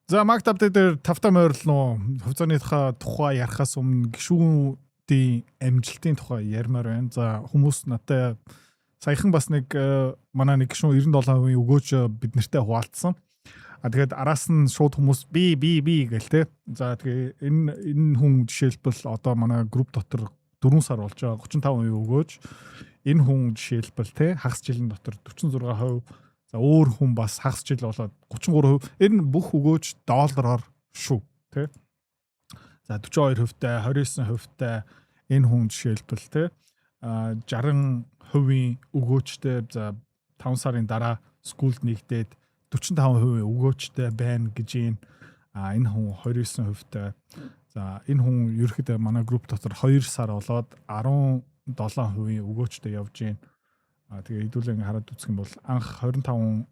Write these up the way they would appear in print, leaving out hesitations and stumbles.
За, market update дээр тавтаа морилно. Хувьцааныхаа тухай ярихаас өмнө гишүүдийн амжилтын тухай ярмаар байна. За, хүмүүс надтай саяхан бас нэг манай нэг гишүүн 97% өгөөж бид нартай хуваалцсан. А тэгээд араас нь шууд хүмүүс би би би гэл те. За, тэгээ энэ хүн жишээлбэл одоо манай групп дотор 4 сар болж байгаа, 35% өгөөж. Энэ хүн жишээлбэл те, хагас жилийн дотор 46%. За, өөр хүн бас хагас жил болоод 33%. Энэ бүх өгөөж доллараар шүү тий. За, 42% тай, 29% тай энэ хүн жишээлбэл тий, 60% өгөөжтэй. За, 5 сарын дараа Skool д нэгдээд 45% өгөөжтэй байна гэж юм. А энэ хүн 29% тай. За, энэ хүн ерөөхдөө манай групп дотор 2 сар болоод 17% өгөөжтэй явж байна. А тэгээ хэдүүлээ ингээ хараад үзэх юм бол анх 25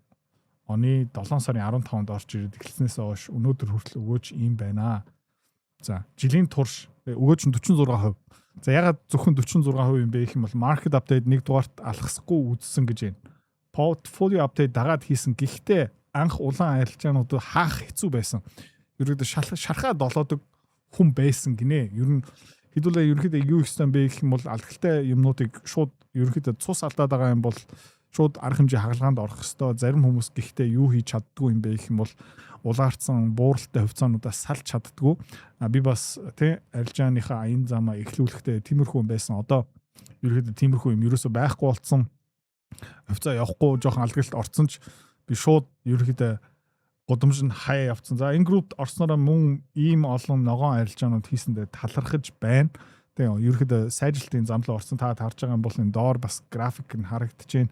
оны 7 сарын 15-нд орж ирээд эхэлснээс хойш өнөөдөр хүртэл өгөөж ийм байна. За, жилийн турш өгөөж нь 46%. За, ягаад зөвхөн 46% юм бэ гэх юм бол market update нэг дугаарт алхасгүй үзсэн гэж байна. Portfolio update дагаад хийсэн. Гэхдээ анх улаан арилжаанууд хаах хэцүү байсан. Ерөөдөө шархаа долоодог хүн байсан гинэ. Ер нь хэдүүлээ ерөнхийдөө юу их юм бэ гэх юм бол алгалтай юмнуудыг шууд ерөнхийдөө цус алдаад байгаа юм бол шууд арга хэмжээ хагалгаанд орох хэвээр. Зарим хүмүүс гэхдээ юу хийж чаддгүй юм бэ гэх юм бол улаарцсан бууралтай хувьцаануудаас салж чаддгүй. А би бас тий, арилжааныхаа аян замаа эхлүүлэхдээ тиймэрхүү юм байсан. Одоо ерөнхийдөө тиймэрхүү юм ерөөсөө байхгүй болцсон. Хувьцаа явахгүй жоохон алдгалт орцсон ч би шууд ерөнхийдөө гудамж нь хаяа явцсан. За, энэ группт орсноороо мөн ийм олон ногоон арилжаанууд хийсэндээ талархаж байна. Тэгээ ерөөхдөө сайжралтын зам руу орсон, та харж байгаа юм бол энэ доор бас график нь харагдаж байна.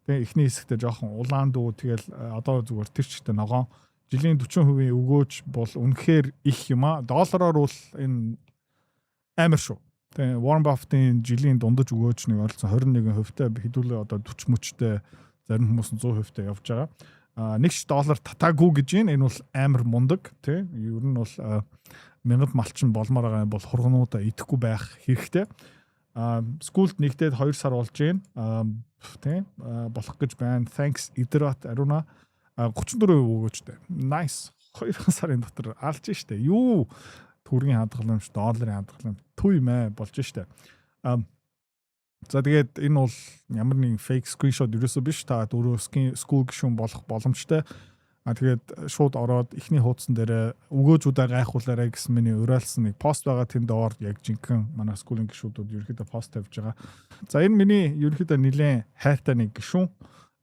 Тэгээ эхний хэсэгтээ жоохон улаан дүү, тэгэл одоо зүгээр тэр чигтээ ногоон. Жилийн 40% өгөөж бол үнэхээр их юм а. Доллараар бол энэ амар шүү. Тэгээ Warren Buffett-ийн жилийн дундаж өгөөж нэг ойролцоо 21% тай, хэдүүлээ одоо 40 мөчтэй, зарим хүмүүс нь 100% тай явж байгаа. А нэг ч доллар татаагүй гэж байна. Энэ бол амар мундаг тий. Ер нь бол мянгад малчин болмоор байгаа юм бол хургнуудаа идэхгүй байх хэрэгтэй. А Skool д нэгдээд 2 сар болж байна. А тий, болох гэж байна. Thanks Idrat Aruna, 34% өгөөжтэй. Nice. 2 сарын дотор алж штэ. Юу, төгрөгийн хадгаламж, долларын хадгаламж түй мэ болж штэ. А за, тэгээд энэ бол ямар нэгэн fake screenshot ерөөсөө биш. Та өөрөө Skool гишүүн болох боломжтой. А тэгээд шууд ороод эхний хуудсан дээр өгөөжүүдээ гайхуулаарай гэсэн миний уриалсан нэг пост байгаа. Тэнд доор яг жинхэнэ манай Skool ийн гишүүдүүд ерөөхдөө пост тавьж байгаа. За, энэ миний ерөөхдөө нэлээд хайртай нэг гишүүн.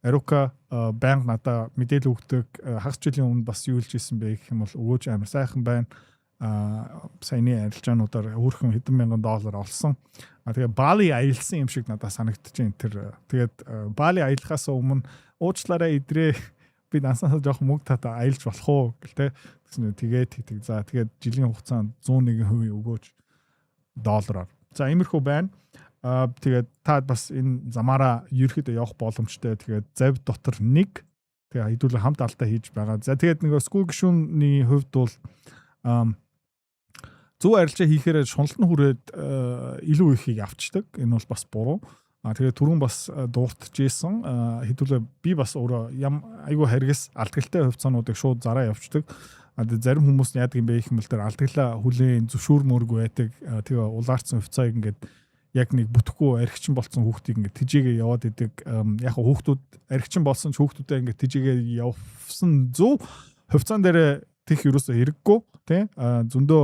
Арука байнга надаа мэдээлэл өгдөг. Хагас жилийн өмнө бас юу хэлж ирсэн бэ гэх юм бол өгөөж амар сайхан байна, а саяны арилжаануудаар өөрхөн хэдэн мянган доллар олсон. А тэгээ Бали аялсан юм шиг надад санагдчихээн тэр. Тэгээд Бали аялахаас өмнө уучлаарай, идрээ, би дансаасаа жоохон мөнгө тата аялж болох уу гэл те. Тэгсэн тэгээд тэгдэг. За, тэгээд жилийн хугацаанд 101% өгөөж доллараар. За, иймэрхүү байна. А тэгээд та бас энэ замаараа ерөөхдөө явах боломжтой. Тэгээд зав дотор нэг, тэгээ хэдүүлээ хамт алдаа хийж байгаа. За, тэгээд нэг Skool гишүүний хувьд бол зөв арилжаа хийхээр шуналт нь хүрээд илүү ихийг авчдаг. Энэ бол бас буруу. А тэгээд түрүүн бас дуртжсэн. Хэдүүлээ би бас өөрөө ям айгүй харгас алдгалтай хувьцаануудыг шууд зараа явцдаг. А тэгээд зарим хүмүүс нь яадаг юм бэ гэх юм бол тэр алдгалаа хүлээн зөвшөөрмөөргүй байдаг. Тэгээ улаарцсан хувьцааг ингээд яг нэг бүтэхгүй архичин болцсон хүүхдийг ингээд тижээгээ яваад идэг. Яг хүүхдүүд архичин болсон ч хүүхдүүдээ ингээд тижээгээ явсан зөв, хувьцаан дээр тех ерөөсөө хэрэггүй тий, зөндөө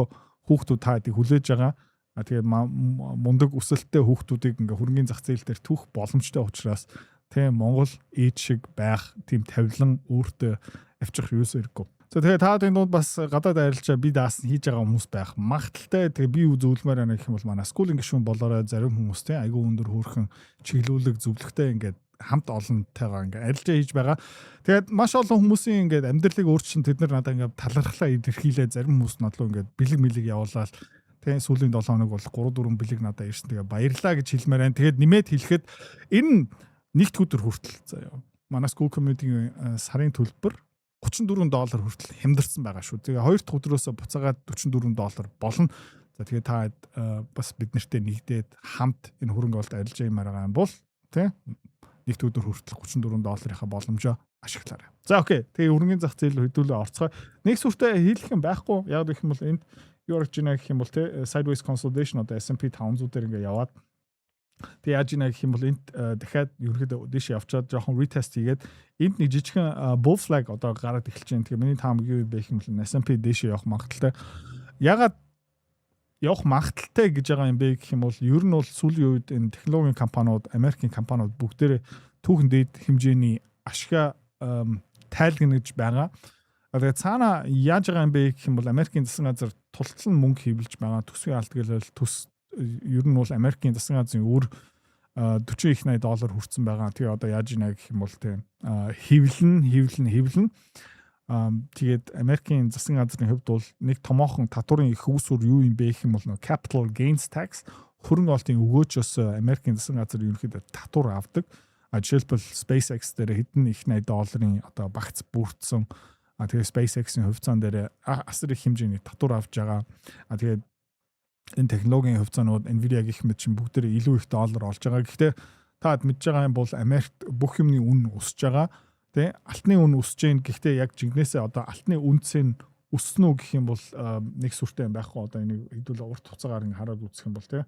хүүхдүүд та хэдийг хүлээж байгаа. А тэгээд мундаг өсөлттэй хүүхдүүдийг ингээ хөрөнгөний зах зээл дээр түүх боломжтой учраас тийм Монгол ээж шиг байх тийм тавилан өөртөө авчих юусоо хэрэггүй. За, тэгээ та бүхэн дунд бас гадаад арилжаа би даасан хийж байгаа хүмүүс байх магадалтай. Тэгээ би юу зөвлөмөр байна гэх юм бол манай Skool ийн гишүүн болоорой. Зарим хүмүүс те, айгүй өндөр хөөрхөн чиглүүлэг зөвлөгтэй ингээд хамт олонтойгоо ингээд арилжаа хийж байгаа. Тэгээд маш олон хүмүүсийн ингээд амьдралыг өөрчилсөн, тэд нар надад ингээд талархлаа илэрхийлээ. Зарим хүмүүс над руу ингээд бэлэг мэлэг явуулаад тэгээ сүүлийн 7 хоног бол 3 4 бэлэг надад ирсэн. Тэгээ баярлаа гэж хэлмээр байна. Тэгээд нэмээд хэлэхэд энэ нэгд өдөр хүртэл заяа. Манай Skool community-ийн сарын төлбөр 34 доллар хүртэл хямдарсан байгаа шүү. Тэгээ хоёр дахь өдрөөсөө буцаагаад 44 доллар болно. За, тэгээ та бас бид нартэй нэгдээд хамт энэ хөрөнгө оруулалт арилжаа юмар байгаа юм бол тий, нэгд өдөр хүртэл 34 долларынхаа боломжоо ашиглаарай. За, okay. Тэгээ хөрөнгөний зах зээл хэдүүлээ орцгоо. Нэг сүртэй хийлэх юм байхгүй. Яг гэх юм бол энд юу орж ийнэ гэх юм бол те sideways consolidation одоо S&P 500 дээр ингээ яваад, тэгээ яаж ийнэ гэх юм бол энд дахиад ерөнхийдөө дээш явчаад жоохон retest хийгээд энд нэг жижигхэн bull flag одоо гараад эхэлж байна. Тэгээ миний таамаг юу бэ гэх юм бол S&P дээш явах магадлалтай. Ягаад явах магадлалтай гэж байгаа юм бэ гэх юм бол ер нь бол сүүлийн үед энэ технологийн компаниуд, Америкийн компаниуд бүгдээрээ түүхэн дээд хэмжээний ашгаа тайлгнаж байгаа. Тэгээ цаана яаж байгаа юм бэ гэх юм бол Америкийн засгийн газар тултал нь мөнгө хэвлэж байгаа. Төсвийн алдагдал төс ер нь бол Америкийн засгийн газрын үр 40 их 80 доллар хүрсэн байгаа. Тэгээ одоо яаж ийнэ гэх юм бол тийм хэвлэн, хэвлэн, хэвлэн. Тэгээд Америкийн засгийн газрын хувьд бол нэг томоохон татварын их үүсвэр юу юм бэ гэх юм бол нөө capital gains tax, хөрөнгө оруулалтын өгөөжөөс Америкийн засгийн газар ерөнхийдөө татвар авдаг. А жишээлбэл, SpaceX дээр хэдэн их 80 долларын одоо багц бүрдсэн. А тэгээ SpaceX-ийн хувьцаан дээр асар их хэмжээний татвар авч байгаа. А тэгээд энэ технологийн хувьцаанууд, Nvidia гэх мэт чинь бүгдээр илүү их доллар олж байгаа. Гэхдээ та мэдж байгаа юм бол Америкт бүх юмны үн өсөж байгаа. Тэ, алтны үн өсөж гин. Гэхдээ яг жинхнээсээ одоо алтны үнцэн өссөн үү гэх юм бол нэг сүртэй юм байхгүй. Одоо энийг хэдүүл урт хугацаагаар ингэ хараад үзэх юм бол тэ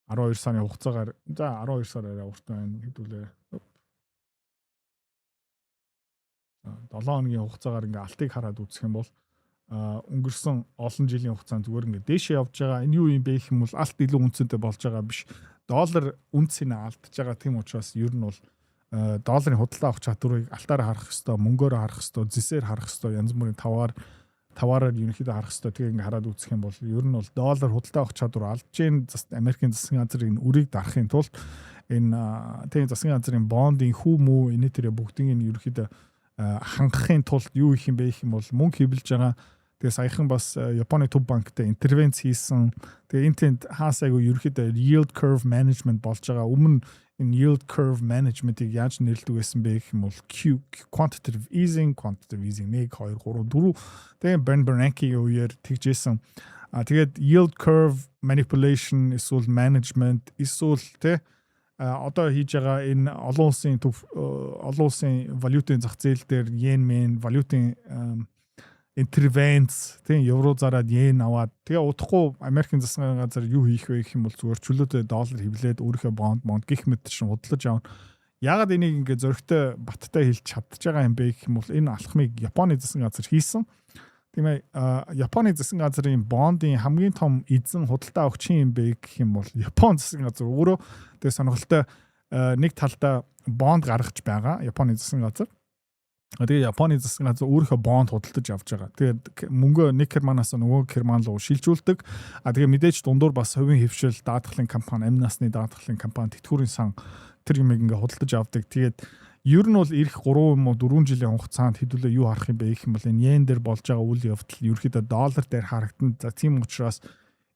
12 сарын хугацаагаар, за, 12 сар арай урт байна, хэдүүлээ. За, 7 хоногийн хугацаагаар ингээ алтыг хараад үзэх юм бол өнгөрсөн олон жилийн хугацаанд зүгээр ингээ дээшээ явж байгаа. Энэ юу юм бэ гэх юм бол алт илүү үнцэнтэй болж байгаа биш. Доллар үнцийг алдчихж байгаа. Тийм учраас ер нь бол долларын худалдаа авах чадварыг алтаараа харах хэвээр, мөнгөөрөө харах хэвээр, зэсээр харах хэвээр, янз бүрийн таваараар ерөнхийдөө харах хэвээр. Тэгээ ингээ хараад үзэх юм бол ер нь бол доллар худалдаа авах чадвар алдж гин. Америкийн засгийн газрын энэ үрийг дарахын тулд энэ тэгээ засгийн газрын бондын хүү мүү энэ тэрэ бүгдийг нь ерөнхийдөө хангахын тулд юу их юм бэ гэх юм бол мөнгө хэвлэж байгаа. Тэгээ саяхан бас Японы төв банктай интервенц хийсэн. Тэгээ энэ тэнд хаасайгүй ерөнхийдөө yield curve management болж байгаа. Өмнө энэ yield curve management-ийг яаж нэрлэдэг байсан бэ гэх юм бол Q, quantitative easing, quantitative easing 1, 2, 3, 4. Тэгээ Ben Bernanke-ийн үеэр тэгжсэн. А тэгээд yield curve manipulation эсвэл management эсвэл тэ одоо хийж байгаа энэ олон улсын төв, олон улсын валютын зах зээл дээр йен мэн валютын интервенц, тийм, евро зараад йен аваад, тэгээ удахгүй Америкийн засгийн газар юу хийх вэ гэх юм бол зүгээр чөлөөтэй доллар хэвлээд өөрийнхөө бонд монд гих мэт чинь худалдаж авна. Яагаад энийг ингээ зөрөгтэй баттай хэлж чадчих байгаа юм бэ гэх юм бол энэ алхмыг Японы засгийн газар хийсэн. Тийм ээ, Японы засгийн газрын бондын хамгийн том эзэн, худалдаа авагч юм бэ гэх юм бол Япон засгийн газар өөрөө. Тэгээ сонирхолтой нэг талдаа бонд гаргаж байгаа Японы засгийн газар. Тэгээ Японы засгийн газар өөрийнхөө бонд худалдаж авч байгаа. Тэгээд мөнгөө нэг Германаас нөгөө Герман руу шилжүүлдэг. А тэгээ мэдээж дундуур бас хувийн хэвшил, даатгалын компани, амь насны даатгалын компани, тэтгэврийн сан тэр юмыг ингээ худалдаж авдаг. Тэгээд ер нь бол ирэх 3 юм уу 4 жилийн хугацаанд хэдүүлээ юу харах юм бэ гэх юм бол энэ йен дээр болж байгаа үйл явдал ерөөхдөө доллар дээр харагдана. За, тийм учраас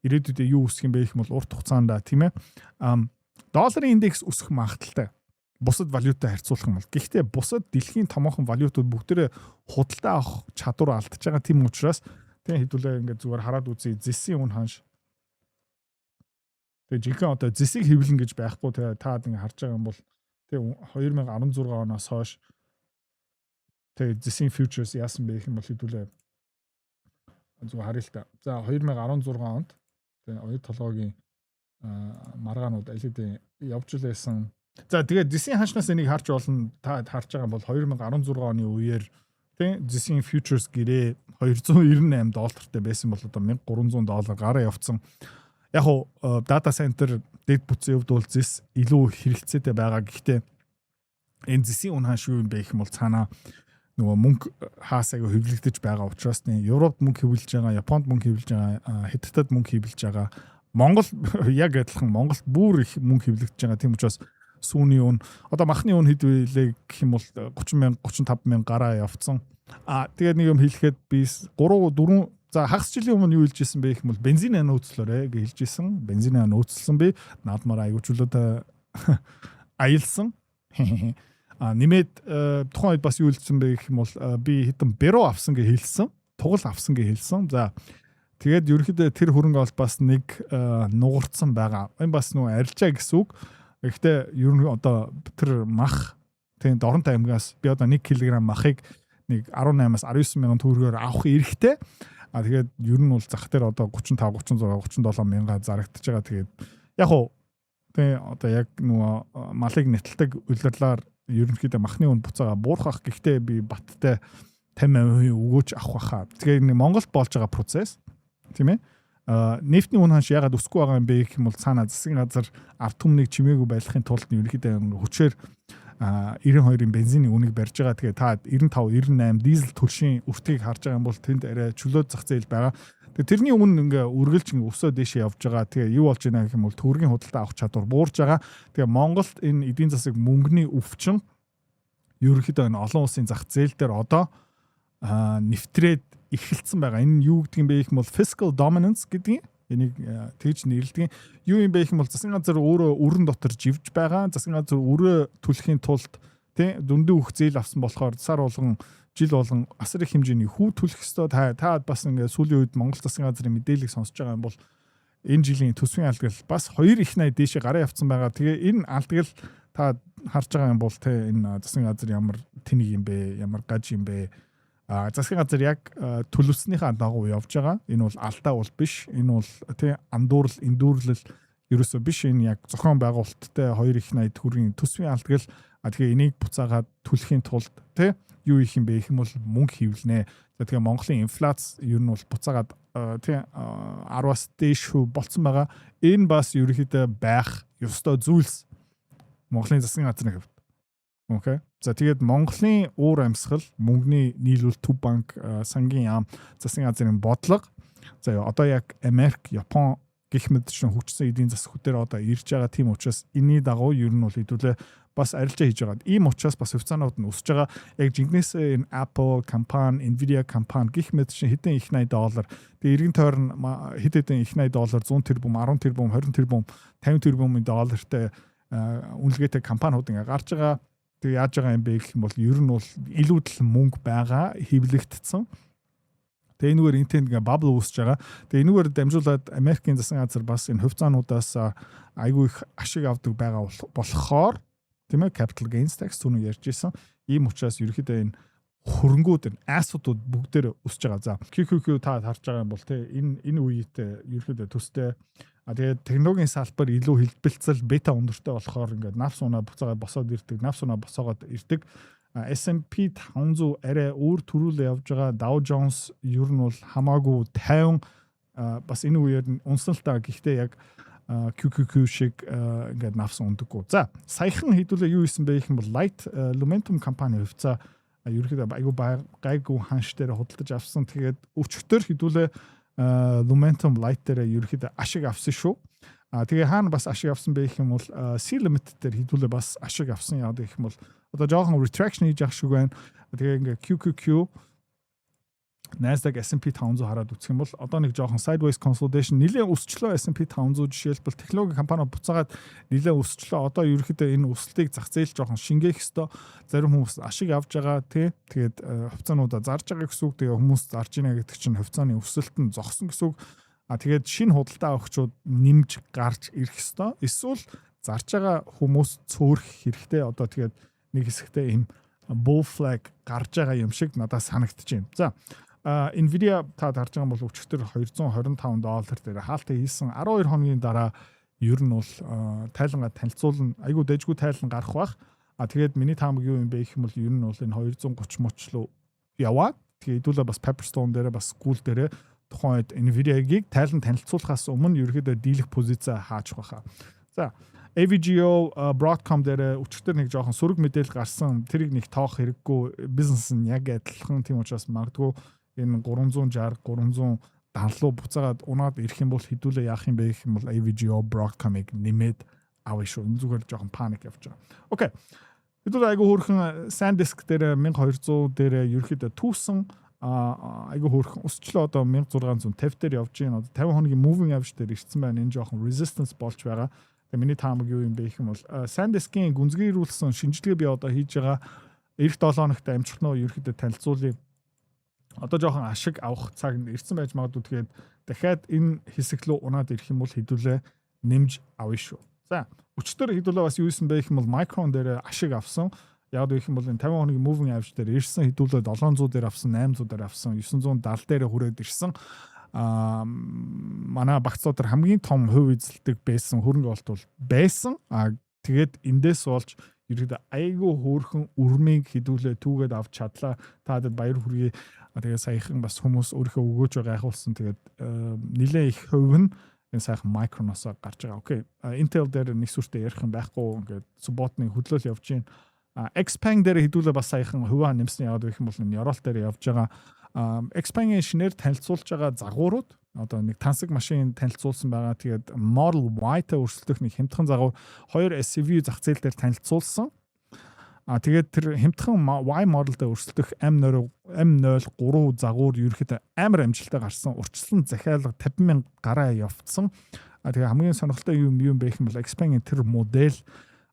ирээдүйдээ юу өсөх юм бэ гэх юм бол урт хугацаанд, тийм ээ, долларын индекс өсөх магадлалтай бусад валюттай харьцуулах юм бол. Гэхдээ бусад дэлхийн томоохон валютууд бүгдээрээ худалдаа авах чадвар алдчихж байгаа. Тийм учраас тийм хэдүүлээ ингээд зүгээр хараад үзье. Зэсийн үн ханш. Тэгээ жинхэнэ одоо зэсийг хэвлэн гэж байхгүй. Тэгээ та ингээд харж байгаа юм бол тэгээ 2016 оноос хойш тэгээ зэсийн futures яасан бэ гэх юм бол хэдүүлээ зүгээр харъя л та. За, 2016 онд тэгээ оюу толгойн маргаанууд аль хэдийн явж лээсэн. За, тэгээд зэсийн ханшнаас энийг харж болно. Та харж байгаа бол 2016 оны үеэр тийм зэсийн futures гэрээ 298 доллартай байсан бол одоо 1300 доллар гараа явцсан. Яг уу data center дэд бүтцийн хувьд бол зэс илүү хэрэгцээтэй байгаа. Гэхдээ энэ зэсийн үн ханш юу юм бэ гэх юм бол цаанаа нөгөө мөнгө хаасайг хэвлэгдэж байгаа учраас нь Европт мөнгө хэвлэж байгаа, Японд мөнгө хэвлэж байгаа, Хятадд мөнгө хэвлэж байгаа. Монгол яг адилхан, Монголд бүр их мөнгө хэвлэгдэж байгаа. Тийм учраас сүүний үн, одоо махны үн хэд вэ гэх юм бол 30 мянга, 35 мянга гараа явцсан. А тэгээд нэг юм хэлэхэд би 3 4, за, хагас жилийн өмнө юу хэлж исэн бэ гэх юм бол бензин нөөцлөөрэй гэж хэлж исэн. Бензин нөөцлсөн, би наадмаар аягүй чөлөөтэй аялсан. А нэмээд тухайн үед бас юу хэлсэн бэ гэх юм бол би хэдэн бэрүү авсан гэж хэлсэн. Тугал авсан гэж хэлсэн. За, тэгээд ерөнхийдөө тэр хөрөнгө ол бас нэг нугарцсан байгаа. Энэ бас нөгөө арилжаа гэсэн үг. Гэхдээ ер нь одоо тэр мах Тийм, Дорнот аймгаас би одоо 1 кг махыг нэг 18-аас 19 мянган төгрөгөөр авах эрхтэй. А тэгээд ер нь бол зах дээр одоо 35, 36, 37 мянга зарагдаж байгаа. Тэгээд яг уу тий, одоо яг нөгөө малыг нэтэлдэг улирлаар ерөнхийдөө махны үн буцаага буурах. Гэхдээ би баттай 50% өгөөж авах байхаа. Тэгэхээр нэг Монголд болж байгаа процесс, тийм ээ. А нефтний үн ханш ягаад өсөхгүй байгаа юм бэ гэх юм бол цаана засгийн газар ард түмнийг чимээгүй байлгахын тулд ерөнхийдөө хүчээр 92-ын бензиний үнийг барьж байгаа. Тэгээ та 95, 98 дизель түлшийн өртгийг харж байгаа юм бол тэнд арай чөлөө зах зээл байгаа. Тэгээ тэрний үн ингээ үргэлж ингээ өсөө дээшээ явж байгаа. Тэгээ юу болж байна гэх юм бол төгрөгийн худалдаа авах чадвар буурж байгаа. Тэгээ Монголд энэ эдийн засаг, мөнгөний өвчин ерөнхийдөө энэ олон улсын зах зээл дээр одоо нэвтрээд эхэлсэн байгаа. Энэ юу гэдэг юм бэ гэх юм бол fiscal dominance гэдгийг, энийг тэгж нэрлэдэг. Юу юм бэ гэх юм бол засгийн газар өөрөө өрн дотор живж байгаа. Засгийн газар өрөө түлэхийн тулд, тий, дүндүү их зээл авсан болохоор сар болгон, жил болгон асар их хэмжээний хүү түлэх ёстой. Та бас ингээд сүүлийн үед Монгол засгийн газрын мэдээллийг сонсож байгаа юм бол энэ жилийн төсвийн алдагдал бас 2 их 80 дээшээ гараа явцсан байгаа. Тэгээ энэ алдагдал та харж байгаа юм бол, те, энэ засгийн газар ямар тэнэг юм бэ? Ямар гаж юм бэ? А засгийн газар яг төлөвлөснийхаа дагуу явж байгаа. Энэ бол алдаа бол биш. Энэ бол, тий, андуурал, эндүүрлэл ерөөсөө биш. Энэ яг зохион байгуулалттай 2 их 80 төгрөгийн төсвийн алдагдал. А тэгээ энийг буцаагаад түлэхийн тулд, тий, юу хийх юм бэ гэх юм бол мөнгө хийвлэнэ. За, тэгээ Монголын инфляц ер нь бол буцаагаад, тий, 10-аас дээш хувь болцсон байгаа. Энэ бас ерөнхийдөө байх ёстой зүйлс Монголын засгийн газрын хувьд. Okay. За, тэгээд Монголын уур амьсгал, мөнгөний нийлүүл, төв банк, сангийн яам, засгийн газрын бодлого. За, одоо яг Америк, Япон гэх мэт чинь хөгжсөн эдийн засгуудаар одоо ирж байгаа. Тийм учраас энэний дагуу ер нь бол хэдүүлээ бас арилжаа хийж байгаа. Ийм учраас бас хувьцаанууд нь өсөж байгаа. Яг жинхнээсээ энэ Apple компани, Nvidia компани гэх мэт чинь хэдэн их 80 доллар. Тэгээ эргэн тойрон хэд хэдэн их 80 доллар, 100 тэрбум, 10 тэрбум, 20 тэрбум, 50 тэрбумын доллартай үнэлгээтэй компаниуд ингээ гарч байгаа. Тэгээ яаж байгаа юм бэ гэх юм бол ер нь бол илүүдэл мөнгө байгаа, хэвлэгдсэн. Тэгээ энэгээр энэ ингээ bubble үүсэж байгаа. Тэгээ энэгээр дамжуулаад Америкийн засгийн газар бас энэ хувьцаануудаас айгүй их ашиг авдаг байгаа болохоор, тийм ээ, capital gains tax түрүү ярьж исэн. Ийм учраас ерөөхдөө энэ хөрөнгүүд, энэ asset ууд бүгдээр өсөж байгаа. За, QQQ та харж байгаа юм бол, те, энэ үед ерөөхдөө төстэй. А тэгээд технологийн салбар илүү хэлбэлцэл, бета өндөртэй болохоор ингээд навс унаа буцаагаад босоод ирдэг, навс унаа босоогоод ирдэг. S&P 500 арай өөр төрүүлээ явж байгаа. Dow Jones ер нь бол хамаагүй 50, бас энэ үеэр нь унсан л та. Гэхдээ яг QQQ шиг ингээд навс ундаггүй. За, саяхан хэдүүлээ юу исэн бэ гэх юм бол Light Lumentum компани хувьцаа ерөнхийдөө айгүй гайгүй ханш дээр худалдаж авсан. Тэгээд өчигдөр хэдүүлээ Lumentum Light дээр ерөнхийдөө ашиг авсан шүү. А тэгээ хаана бас ашиг авсан бэ гэх юм бол Sea Limited дээр хэдүүлээ бас ашиг авсан. Яг гэх юм бол одоо жоохон retraction хийж явах шиг байна. Тэгээ ингээ QQQ, Nasdaq, S&P 500 хараад үзэх юм бол одоо нэг жоохон sideways consolidation, нэлээд өсчлөө. S&P 500 жишээлбэл технологи компаниуд буцаагаад нэлээд өсчлөө. Одоо ерөнхийдөө энэ өсөлтийг зах зээл жоохон шингээх ёстой. Зарим хүмүүс ашиг авж байгаа, тий. Тэгээд хувьцаануудаа зарж байгаа гэсэн үг. Тэгээ хүмүүс зарж ийнэ гэдэг чинь хувьцааны өсөлт нь зогсон гэсэн үг. А тэгээд шинэ худалдаа авахчууд нэмж гарч ирэх ёстой. Эсвэл зарж байгаа хүмүүс цөөрөх хэрэгтэй. Одоо тэгээд нэг хэсэгтээ ийм bull flag гарч байгаа юм шиг надад санагдаж байна. За, Nvidia та харж байгаа бол өчигдөр 225 доллар дээр хаалтаа хийсэн. 12 хоногийн дараа ер нь бол тайлангаа танилцуулна. Айгуу дэжгүй тайлан гарах бах. А тэгээд миний таамаг юу юм бэ гэх юм бол ер нь бол энэ 230 моч руу яваад, тэгээ хэдүүлээ бас Pepperstone дээр, бас School дээр тухайн үед Nvidia-гийг тайлан танилцуулахаас өмнө ерөөхдөө дийлэх позиц хаачих байхаа. За, AVGO, Broadcom дээр өчигдөр нэг жоохон сөрөг мэдээлэл гарсан. Тэрийг нэг тоох хэрэггүй. Бизнес нь яг адилхан. Тийм учраас магадгүй энэ 360, 370 руу буцаагаад унаад ирэх юм бол хэдүүлээ яах юм бэ гэх юм бол AVGO, Broadcom-ыг нэмээд авна шүү. Энэ зүгээр жоохон паник явж байгаа. Okay. Хэдүүлээ айгу хөөрхөн SanDisk дээр 1200 дээр ерөөхдөө түүсэн, айгу хөөрхөн өсчлөө, одоо 1650 дээр явж байна. Одоо 50 хоногийн moving average дээр ирсэн байна. Энэ жоохон resistance болж байгаа. Тэгээ миний таамаг юу юм бэ гэх юм бол SanDisk-ийн гүнзгийрүүлсэн шинжилгээ би одоо хийж байгаа. Ирэх 7 хоногт амжих нь ерөөхдөө танилцуулъя. Одоо жоохон ашиг авах цаг ирсэн байж магадгүй. Тэгээд дахиад энэ хэсэг рүү унаад ирэх юм бол хэдүүлээ нэмж авна шүү. За, өчигдөр хэдүүлээ бас юу исэн бэ гэх юм бол Micron дээр ашиг авсан. Яг гэх юм бол энэ 50 хоногийн moving average дээр ирсэн, хэдүүлээ 700 дээр авсан, 800 дээр авсан, 970 дээр хүрээд ирсэн. Манай багцлууд дээр хамгийн том хувь эзэлдэг байсан хөрөнгө оруулалт бол байсан. Тэгээд эндээс болж ерөөдөө айгүй хөөрхөн өрмийг хэдүүлээ түүгээд авч чадлаа. Таадад баяр хүргэе. Тэгээ саяхан бас хүмүүс өөрийнхөө өгөөж байгаа гайхуулсан. Тэгээд нэлээ их хувь нь энэ сайхан Micron-оос гарч байгаа. Okay. Intel дээр нэг сүртэй ярих юм байхгүй. Ингээд support-ны хөдлөл явж байна. Xpeng дээр хэдүүлээ бас саяхан хувиа нэмсэн. Яваад гэх юм бол энэ Ёроол дээр явж байгаа Xpeng-ийн шинээр танилцуулж байгаа загварууд, одоо нэг тансаг машин танилцуулсан байгаа. Тэгээд Model Y-тай өрсөлдөх нэг хямдхан загвар, хоёр SUV зах зээл дээр танилцуулсан. Тэгээд тэр хямдхан Y model-тай өрсөлдөх M0 M03 загвар ерөөхдөө амар амжилттай гарсан. Урьдчилан захиалга 50 мянга гараа явцсан. Тэгээ хамгийн сонирхолтой юм юм бэ гэх юм бол Xpeng-ийн тэр модель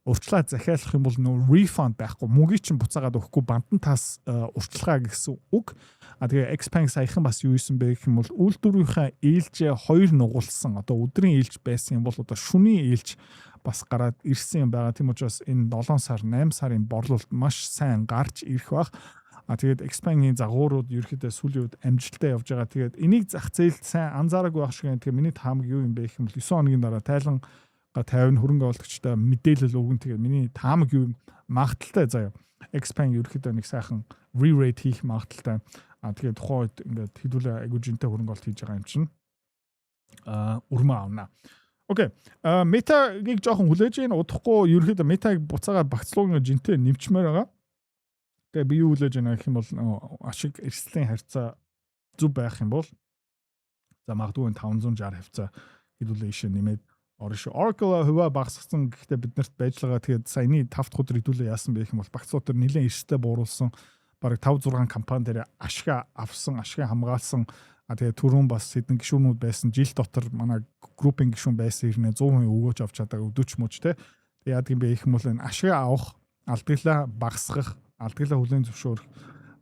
урьдчилаа захиалах юм бол нөө refund байхгүй, мөнгийг чинь буцаагаад өгөхгүй, бантан тас урьдчилгаа гэсэн үг. Тэгээ Xpeng саяхан бас юу исэн бэ гэх юм бол үйлдвэрийнхээ ээлжээ хоёр нугуулсан. Одоо өдрийн ээлж байсан юм бол одоо шөнийн ээлж бас гараад ирсэн юм байгаа. Тийм учраас энэ 7 сар, 8 сарын борлуулалт маш сайн гарч ирэх бах. Тэгээд Xpeng-ийн загварууд ерөөхдөө сүүлийн үед амжилттай явж байгаа. Тэгээд энийг зах зээлд сайн анзаараагүй байх шиг. Тэгээд миний таамаг юу юм бэ гэх юм бол 9 хоногийн дараа тайлан 50 хөрөнгө оруулагчтай мэдээлэл өгөн. Тэгээд миний таамаг юу юм, магадлалтай заяа. Xpeng ерөөхдөө нэг сайхан re-rate хийх магадлалтай. Тэгээд тухайн үед ингээд хэдүүлээ айгуу жинтэй хөрөнгө оруулалт хийж байгаа юм чинь өрмөө авна. Okay. Meta-гийг жоохон хүлээж ийн, удахгүй ерөөхдөө Meta-г буцаагаад багцлуугийн жинтэй нэмчмээр байгаа. Тэгээ би юу хүлээж байна гэх юм бол ашиг эрсдлийн харьцаа зөв байх юм бол за магадгүй 560 хавьцаа хэдүүлээ ийшээ нэмээд орно шүү. Oracle хувиа багасгасан, гэхдээ биднэрт байж байгаа. Тэгээд саяны 5 дахь өдөр хэдүүлээ яасан бэ гэх юм бол багцлуу төр нэлээд эрсдэлтэй бууруулсан. Бараг 5 6 компани дээр ашиг авсан, ашиг хамгаалсан. Тэгээ түрүүн бас хэдэн гишүүнүүд байсан. Жил дотор манай группийн гишүүн байсан хэрнээ 100% өгөөж авч чадаа өдөөч мөч те. Тэгээ яадаг юм бэ гэх юм бол энэ ашиг авах, алдагдлаа багасгах, алдагдлаа хүлээн зөвшөөрөх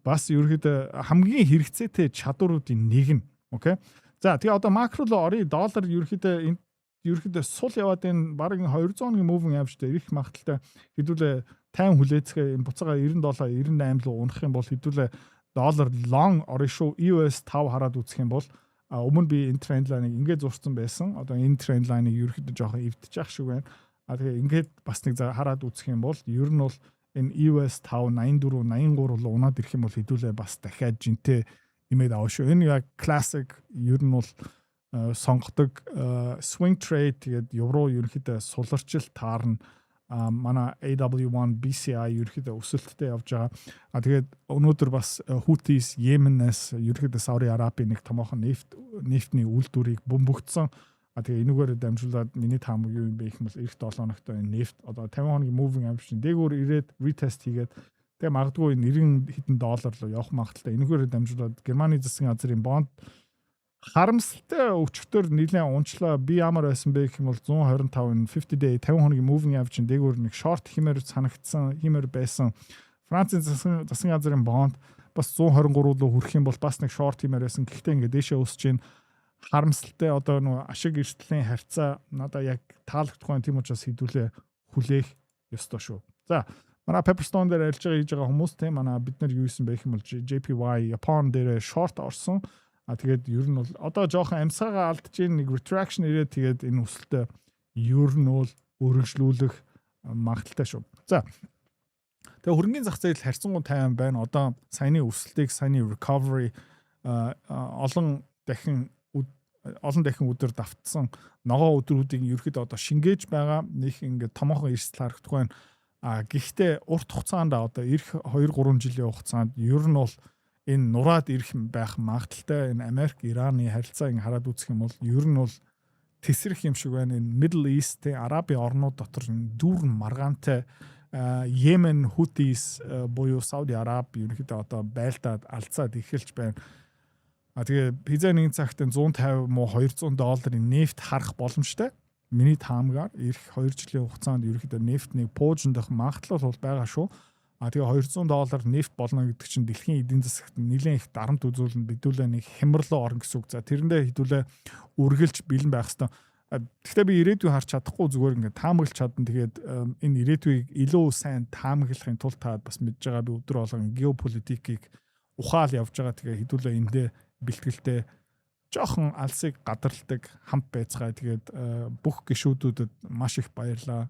бас ерөөхдөө хамгийн хэрэгцээтэй чадваруудын нэг нь. Okay. За, тэгээ одоо макро руу оръё. Доллар ерөөхдөө энэ ерөөхдөө сул яваад энэ бараг 200 хоногийн moving average дээр ирэх магадлалтай. Хэдүүлээ 50 хүлээцгээ, энэ буцаага 97, 98 руу унах юм бол хэдүүлээ доллар long орно шүү. EOS 5 хараад үзэх юм бол өмнө би энэ trend line-ыг ингээд зурцсан байсан. Одоо энэ trend line-ыг ерөөхдөө жоохон эвдэж явах шиг байна. Тэгээ ингээд бас нэг хараад үзэх юм бол ер нь бол энэ EOS 5 84 83 руу унаад ирэх юм бол хэдүүлээ бас дахиад жинтэй нэмээд авах шүү. Энэ яг classic ер нь бол сонгодог swing trade. Тэгээд евро ерөнхийдөө суларчил таарна. Манай AW1 BCI ерөнхийдөө өсөлттэй явж байгаа. Тэгээд өнөөдөр бас Houthis Йеменээс ерөнхийдөө Сауди Арабын нэг томоохон нефтний үйлдвэрийг бөмбөгдсөн. Тэгээ энүүгээр дамжуулаад миний таамаг юу юм бэ гэх юм бол ирэх 7 хоногт энэ нефт одоо 50 хоногийн moving average дээгүүр ирээд retest хийгээд, тэгээ магадгүй 90 хэдэн доллар руу явах магадлалтай. Энүүгээр дамжуулаад Германы засгийн газрын бонд харамсалтай өчигдөр нэлээд унчлаа. Би ямар байсан бэ гэх юм бол 125, 50 day, 50 хоногийн moving average дээгүүр нэг short хиймээр санагдсан, хиймээр байсан. Францын засгийн газрын бонд бас 123 руу хүрэх юм бол бас нэг short хиймээр байсан. Гэхдээ ингээд дээшээ өсөж байна. Харамсалтай одоо нөгөө ашиг эрсдлийн харьцаа надаа яг таалагдахгүй. Тийм учраас хэдүүлээ хүлээх ёстой шүү. За, манай Pepperstone дээр арилж байгаа хийж байгаа хүмүүс, тийм, манай бид нар юу исэн бэ гэх юм бол JPY Япон дээр short орсон. Тэгээд ер нь бол одоо жоохон амьсгаагаа алдаж ийн, нэг retraction ирээд, тэгээд энэ өсөлтөө ер нь бол өргөжлүүлэх магадлалтай шүү. За. Тэгээ хөрөнгөний зах зээл харьцангуй тайван байна. Одоо саяны өсөлтийг, саяны recovery, олон дахин өдөр давтсан ногоо өдрүүдийг ерөөхдөө одоо шингээж байгаа. Нэг ингээд томоохон эрсдэл харагдахгүй байна. Гэхдээ урт хугацаанд, одоо ирэх 2 3 жилийн хугацаанд ер нь бол энэ нураад ирэх байх магадлалтай. Энэ Америк Ираны харилцаа ингэ хараад үзэх юм бол ер нь бол тесрэх юм шиг байна. Энэ Middle East, Арабын орнууд дотор дүүрэн маргаантай. Йемен Хутис буюу Сауди Араби ерөнхийдөө одоо байлдаад алцаад эхэлж байна. Тэгээ хэзээ нэгэн цагт 150 муу 200 долларын нефт харах боломжтой. Миний таамгаар ирэх 2 жилийн хугацаанд ерөнхийдөө нефтний пуужиндах магадлал бол байгаа шүү. Тэгээ 200 доллар нефт болно гэдэг чинь дэлхийн эдийн засагт нэлээд их дарамт үзүүлнэ, бидүүлээ нэг хямралуу орно гэсэн үг. За, тэрэндээ хэдүүлээ үргэлж бэлэн байх хэвээр. Гэхдээ би ирээдүй харж чадахгүй, зүгээр ингээд таамаглаж чадна. Тэгээд энэ ирээдүйг илүү сайн таамаглахын тулд та бас мэдж байгаа, би өдөр болгон геополитикийг ухаал явж байгаа. Тэгээ хэдүүлээ эндээ бэлтгэлтэй жоохон алсыг гадарладаг хамт байцгаая. Тэгээд бүх гишүүдэд маш их баярлаа.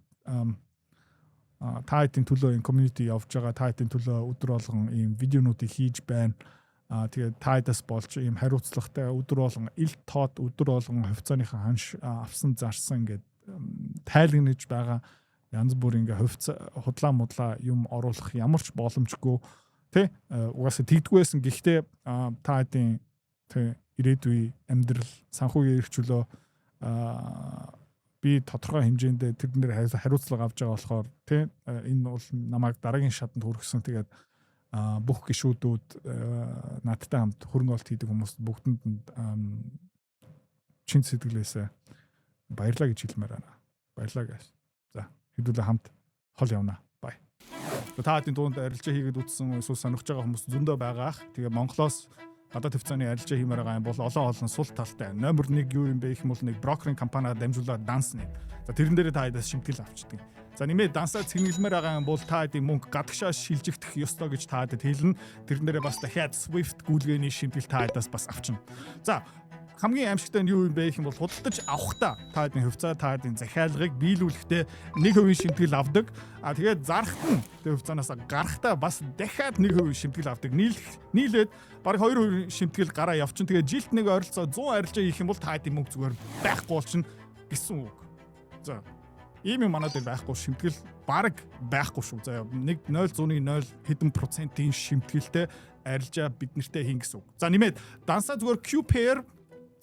Та хэдийн төлөө энэ community явж байгаа. Та хэдийн төлөө өдөр болгон ийм видеонуудыг хийж байна. Тэгээд та хэдээс болж ийм хариуцлагатай, өдөр болгон ил тод, өдөр болгон хувьцааныхаа ханш авсан зарсан ингээд тайлагнаж байгаа. Янз бүр ингээ хувьцаа худлаа мудлаа юм оруулах ямар ч боломжгүй, тий, угаасаа тэгдэггүйсэн. Гэхдээ та хэдийн, тий, ирээдүй, амьдрал, санхүүгийн эрх чөлөө би тодорхой хэмжээнд тэрэн дээр хариуцлага авч байгаа болохоор, тий, энэ бол намайг дараагийн шатанд хүргэсэн. Тэгээд бүх гишүүдүүд, надтай хамт хөрөнгө оруулалт хийдэг хүмүүст бүгдэнд чин сэтгэлээсээ баярлаа гэж хэлмээр байна. Баярлалаа guys. За, хэдүүлээ хамт хол явна. Bye. Та хэдийн дунд арилжаа хийгээд үтсэн эсвэл сонирхож байгаа хүмүүс зөндөө байгаа ах. Тэгээ Монголоос гадаад хувьцааны арилжаа хиймээр байгаа юм бол олон олон сул талтай. Номер 1 юу юм бэ гэх юм бол нэг брокерийн компаниар дамжуулаад дансны. За, тэрэн дээр та хэдээс шимтгэл авчдаг. За, нэмээд дансаа цэнгэлмээр байгаа юм бол та хэдийн мөнгө гадагшаа шилжигдэх ёстой гэж та хэдэд хэлнэ. Тэрэн дээрээ бас дахиад SWIFT гүйлгээний шимтгэл та хэдээс бас авчна. За, хамгийн аимшигтай нь юу юм бэ гэх юм бол худалдаж авахдаа та хэдийн хувьцаа, та хэдийн захиалгыг биелүүлэхдээ 1% шимтгэл авдаг. А тэгээд зарахт нь, тэр хувьцаанаас гарахдаа бас дахиад 1% шимтгэл авдаг. Нийлээд бараг 2% шимтгэл гараа явчин. Тэгээд жилд нэг ойролцоо 100 арилжаа хийх юм бол та хэдийн мөнгө зүгээр байхгүй болчихно гэсэн үг. За, ийм юм манай дээр байхгүй, шимтгэл бараг байхгүй шүү. За, нэг 0.0 хэдэн процентын шимтгэлтэй арилжаа бид нартэй хийн гэсэн үг. За, нэмээд дансаа зүгээр QPair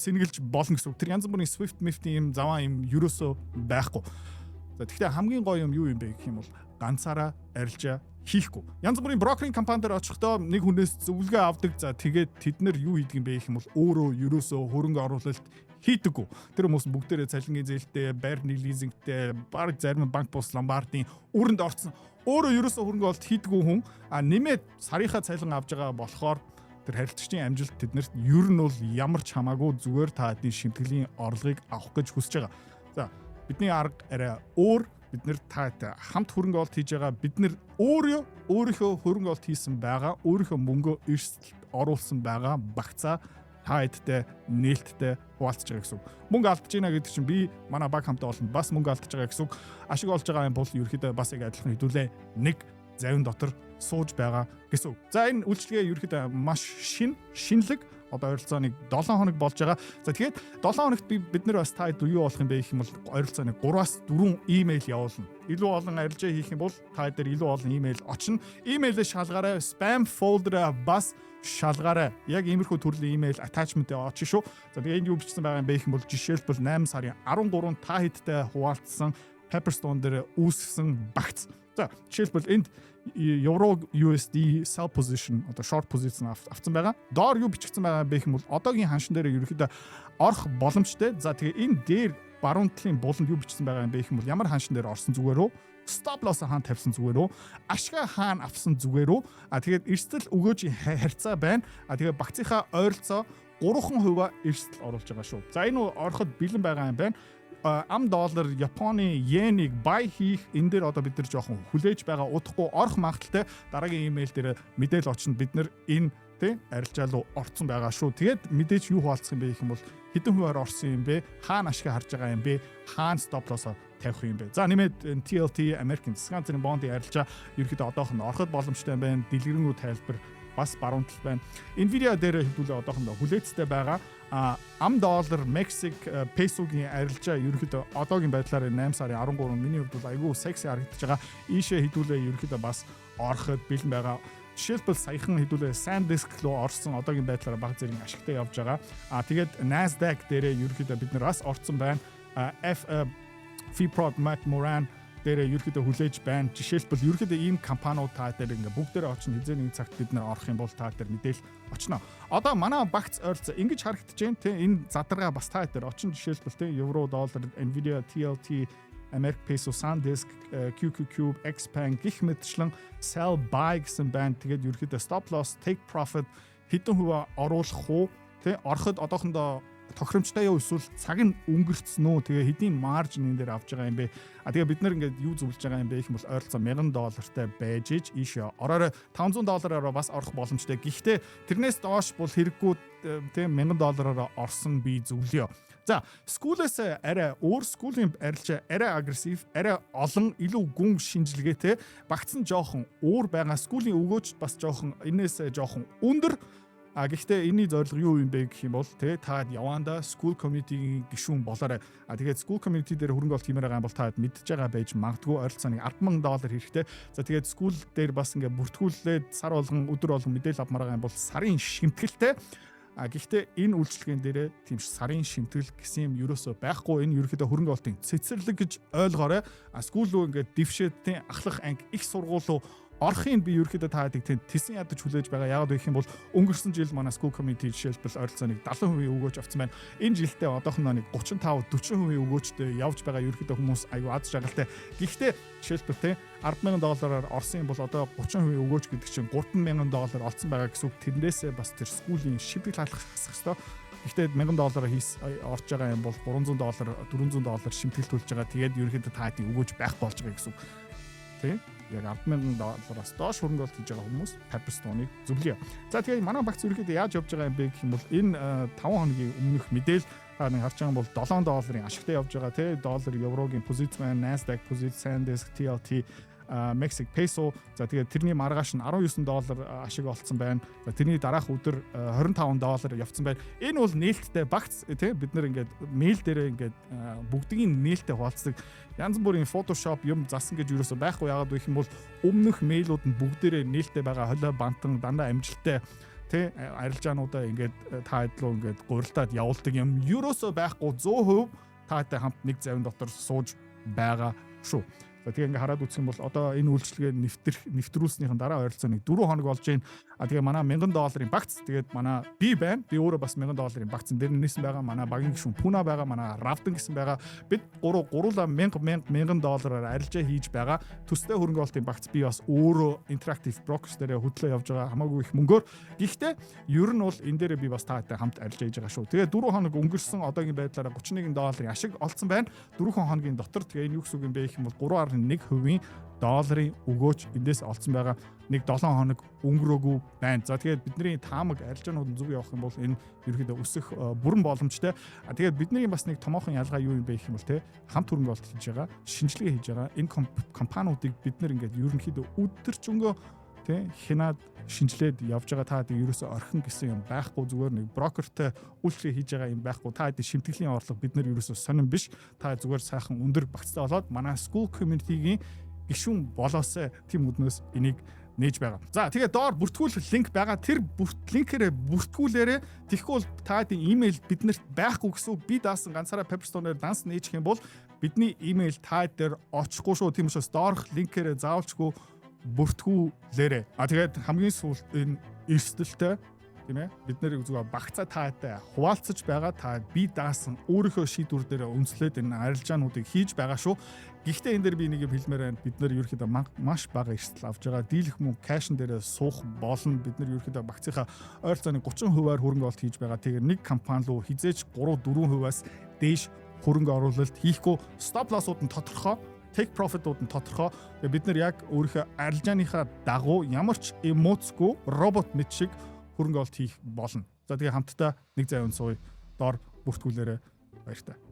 сэнгэлж болно гэсэн үг. Тэр янз бүрийн SWIFT MIFT юм заваа юм ерөөсөө байхгүй. За, тэгэхээр хамгийн гоё юм юу юм бэ гэх юм бол ганцаараа арилжаа хийхгүй. Янз бүрийн брокерийн компани дээр очихдоо нэг хүнээс зөвлөгөө авдаг. За, тэгээд тэд нар юу хийдэг юм бэ гэх юм бол өөрөө ерөөсөө хөрөнгө оруулалт хийдэггүй. Тэр хүмүүс бүгдээрээ цалингийн зээлтэй, байрны лизингтэй, баг зарим банк бус ломбардын үүрэнд орцсон. Өөрөө ерөөсөө хөрөнгө оруулалт хийдэггүй хүн а нэмээд сарынхаа цалин авж байгаа болохоор тэр харилцагчдын амжилт тэднэрт ер нь бол ямар ч хамаагүй, зүгээр та хэдийн шимтгэлийн орлогыг авах гэж хүсэж байгаа. За, бидний арга арай өөр. Бид нэр таатай хамт хөрөнгө оруулалт хийж байгаа. Бид нэр өөрөө өөрийнхөө хөрөнгө оруулалт хийсэн байгаа, өөрийнхөө мөнгөө эрсдэлд оруулсан байгаа багцаа та хэдтэй нээлттэй хуваалцаж байгаа гэсэн үг. Мөнгө алдаж байна гэдэг чинь би манай баг хамтаа олон бас мөнгө алдаж байгаа гэсэн үг. Ашиг олж байгаа юм бол ерөөхдөө бас яг адилхан хэдүүлээ нэг завин дотор сууж байгаа гэсэн үг. За, энэ үйлчилгээ ерөөхдөө маш шинэлэг, одоо ойролцоо нэг 7 хоног болж байгаа. За, тэгээд 7 хоногт бид нар бас та хэд юу болох юм бэ гэх юм бол ойролцоо нэг 3-аас 4 имэйл явуулна. Илүү олон арилжаа хийх юм бол та дээр илүү олон имэйл очно. Имэйлээ шалгаарай, spam folder бас шалгаарай. Яг иймэрхүү төрлийн имэйл attachment очно шүү. За, тэгээ энд юу бичсэн байгаа юм бэ гэх юм бол жишээлбэл 8 сарын 13-нд та хэдтэй хуваалцсан Pepperstone дээр үүсгэсэн багц. За, жишээлбэл энд евро USD sell position, одоо short position авсан байгаа. Доор юу бичигдсэн байгаа бэ гэх юм бол одоогийн ханшин дээр ерөнхийдөө орох боломжтой. За, тэгээ энэ дээр баруун талын буланд юу бичсэн байгаа юм бэ гэх юм бол ямар ханшин дээр орсон зүгээр үү? Stop loss хаана тавьсан зүгээр үү? Ашгаа хаана авсан зүгээр үү? А тэгээд эрсдэл өгөөж харьцаа байна. А тэгээд багцынхаа ойролцоо 3% эрсдэл оруулж байгаа шүү. За, энэ ороход бэлэн байгаа юм байна. Ам доллар Японы йенийг buy хийх энэ дээр одоо бид нар жоохон хүлээж байгаа, удахгүй орох магадлалтай. Дараагийн имэйл дээр мэдээлэл очино, бид нар энэ, тий, арилжаа руу орцсон байгаа шүү. Тэгээд мэдээж юу хуваалцах юм бэ гэх юм бол хэдэн хувиар орсон юм бэ? Хаана ашиг харж байгаа юм бэ? Хаана stop loss-оо тавих юм бэ? За, нэмээд TLT American засгийн газрын бондын арилжаа ерөөхдөө одоохонд ороход боломжтой юм байна. Дэлгэрэнгүй тайлбар бас баруун тал байна. Nvidia дээр хэдүүлээ одоохондоо хүлээцтэй байгаа. А ам доллар Мексик песогийн арилжаа ерөнхийдөө одоогийн байдлаар 8 сарын 13 миний хувьд бол айгүй секси харагдаж байгаа. Ийшээ хэдүүлээ ерөнхийдөө бас ороход бэлэн байгаа. Жишээлбэл, саяхан хэдүүлээ SanDisk руу орсон, одоогийн байдлаар баг зэрэг ашигтай явж байгаа. А тэгээд Nasdaq дээрээ ерөнхийдөө бид нар бас орцсон байна. F Freeport McMoran дээрээ ерөөхдөө хүлээж байна. Жишээлбэл, ерөөхдөө ийм компаниуд та дээр ингээ бүгдээрээ очно. Хэзээ нэг цагт бид нэр орох юм бол та дээр мэдээл очно. Одоо манай багц ойролцоо ингэж харагдаж байна. Тэ, энэ задаргаа бас та дээр очин. Жишээлбэл, тэ, евро доллар, Nvidia, TLT, American Peso, SanDisk, QQQ, Xpeng гэх мэтчлэн sell, buy гэсэн байна. Тэгээд ерөөхдөө stop loss, take profit хэдэн хувиа оруулах уу? Тэ, ороход одоохондоо тохиромжтой юу, эсвэл цаг нь өнгөрцөн үү, тэгээ хэдийн margin энэ дээр авч байгаа юм бэ? А тэгээ бид нар ингээд юу зөвлөж байгаа юм бэ гэх юм бол ойролцоо 1000 доллартай байж иж ийшээ ороорой. 500 доллараар бас орох боломжтой. Гэхдээ тэрнээс доош бол хэрэггүй, тийм, 1000 доллараар орсон би зөвлөё. За, School-ээс арай өөр. School-ийн арилжаа арай aggressive, арай олон, илүү гүн шинжилгээтэй, багц нь жоохон өөр байгаа. School-ийн өгөөч бас жоохон энээс жоохон өндөр. А гэхдээ энэний зорилго юу юм бэ гэх юм бол тэ та явандаа School community-гийн гишүүн болоорой. А тэгээд school community дээр хөрөнгө оруулалт хиймээр байгаа юм бол та мэдж байгаа байж магадгүй, ойролцоо нэг 10,000 доллар хэрэгтэй. За, тэгээд school дээр бас ингээ бүртгүүлээд сар болгон, өдөр болгон мэдээлэл авмаар байгаа юм бол сарын шимтгэлтэй. А гэхдээ энэ үйлчилгээн дээрээ тийм сарын шимтгэл гэсэн юм ерөөсөө байхгүй. Энэ ерөөхдөө хөрөнгө оруулалтын цэцэрлэг гэж ойлгоорой. А school руу ингээд дэвшээд, тийм, ахлах анги, их сургууль руу орохын би ерөөхдөө та хэдийг тийм тесэн ядаж хүлээж байгаа. Яагаад гэх юм бол өнгөрсөн жил манай school community жишээлбэл ойролцоо нэг 70% өгөөж авсан байна. Энэ жилдээ одоохондоо нэг 35 40% өгөөжтэй явж байгаа. Ерөөхдөө хүмүүс аюу аз жаргалтай. Гэхдээ жишээлбэл, тийм, 10,000 доллараар орсон юм бол одоо 30% өгөөж гэдэг чинь 3,000 доллар олцсон байгаа гэсэн үг. Тэрнээсээ бас тэр school-ийн шимтгэл халах хасах ёстой. Гэхдээ 1000 доллар хийс орж байгаа юм бол 300 доллар, 400 доллар шимтгэл төлж байгаа. Тэгээд ерөнхийдөө та хэдийн өгөөж байхгүй болж байгаа гэсэн үг. Тэ? Яг 10,000 доллараас доош хөрөнгө оруулалт хийж байгаа хүмүүс Pepperstone-ыг зөвлөе. За, тэгээд манай багц ерөнхийдөө яаж явж байгаа юм бэ гэх юм бол энэ 5 хоногийн өмнөх мэдээл та нэг харж байгаа бол 7 долларын ашигтай явж байгаа, тий, доллар еврогийн позиц байна, Nasdaq позиц, SanDisk, TLT, Mexic peso. За, тэгээд тэрний маргааш нь 19 доллар ашиг олцсон байна. За, тэрний дараах өдөр 25 доллар явцсан байна. Энэ бол нээлттэй багц, тий, бид нар ингээд мэйл дээрээ ингээд бүгдийг нээлттэй хуваалцдаг. Янз бүрийн Photoshop юм засан гэж юусоо байхгүй. Яагаад гэх юм бол өмнөх мэйлүүд нь бүгдээрээ нээлттэй байгаа. Холио бантан дандаа амжилттай, тий, арилжаануудаа ингээд та хэд рүү ингээд гурилтаад явуулдаг юм ерөөсөө байхгүй. 100% таатай хамт нэг завин дотор сууж байгаа шүү. За, тэгээ ингээ хараад үзэх юм бол одоо энэ үйлчилгээ нэвтрүүлснийхэн дараа ойролцоо нэг 4 хоног болж байна. А тэгээ манай 1000 долларын багц, тэгээд манай би байна. Би өөрөө бас 1000 долларын багцан дээр нээсэн байгаа. Манай багийн гишүүн Пуна байгаа, манай Равдан гэсэн байгаа. Бид гурав гуруула 1000 1000 1000 доллараар арилжаа хийж байгаа. Төстэй хөрөнгө оруулалтын багц би бас өөрөө Interactive Brokers дээр хөдлөө явж байгаа, хамаагүй их мөнгөөр. Гэхдээ ер нь бол энэ дээрээ би бас таатай хамт арилжаа хийж байгаа шүү. Тэгээ 4 хоног өнгөрсөн, одоогийн байдлаараа 31 долларын ашиг олцсон байна. 4 хоногийн дотор. Тэгээ энэ юу гэсэн үг юм бэ гэх юм бол 3.1% долларын өгөөч эндээс олцсон байгаа. Нэг 7 хоног өнгөрөөгүй байна. За, тэгээд бидний таамаг, арилжаанууд зөв явах юм бол энэ ерөөхдөө өсөх бүрэн боломжтой. А тэгээд бидний бас нэг томоохон ялгаа юу юм бэ гэх юм бол, те, хамт хөрөнгө оруулалт хийж байгаа, шинжилгээ хийж байгаа. Энэ компаниудыг бид нар ингээд ерөнхийдөө өдөржингөө, тий, хянаад шинжилээд явж байгаа. Та хэдий ерөөсөө орхин гэсэн юм байхгүй, зүгээр нэг брокертэй үйлчлэг хийж байгаа юм байхгүй. Та хэдий шимтгэлийн орлого бид нар ерөөсөө сонин биш. Та зүгээр сайхан өндөр багцтай болоод манай school community-гийн гишүүн болоосай, тийм үднээс энийг нээж байгаа. За, тэгээ доор бүртгүүлэх link байгаа. Тэр link ээрээ бүртгүүлээрээ. Тэгэхгүй бол та хэдийн имэйл биднэрт байхгүй гэсэн үг. Би даасан ганцаараа Pepperstone-оор данс нээчих юм бол бидний имэйл та дээр очихгүй шүү. Тийм учраас доорх link ээрээ заавалчгүй бүртгүүлээрэй. А тэгээд хамгийн сүүлд энэ эрсдэлтэй, тийм ээ. Бид нэр зүгээр багцаа таатай хуваалцаж байгаа. Та би даасан өөрийнхөө шийдвэр дээр үндэслээд энэ арилжаануудыг хийж байгаа шүү. Гэхдээ энэ дээр би нэг юм хэлмээр байна. Бид нар ерөөхдөө маш бага эрсдэл авж байгаа. Дийлэх мөнгө cash н дээр суух болно. Бид нар ерөөхдөө багцынхаа ойролцоогны 30%-аар хөрөнгө оруулалт хийж байгаа. Тэгэхээр нэг компани руу хэзээ ч 3 4%-аас дээш хөрөнгө оруулалт хийхгүй. Stop loss-ууд нь тодорхой, take profit-ууд нь тодорхой. Тэгээ бид нар яг өөрийнхөө арилжааныхаа дагуу ямар ч эмоцгүй робот мэт шиг хөрөнгө оруулалт хийх болно. За, тэгээ хамтдаа нэг зай сууя. Доор бүртгүүлээрэй. Баяртай.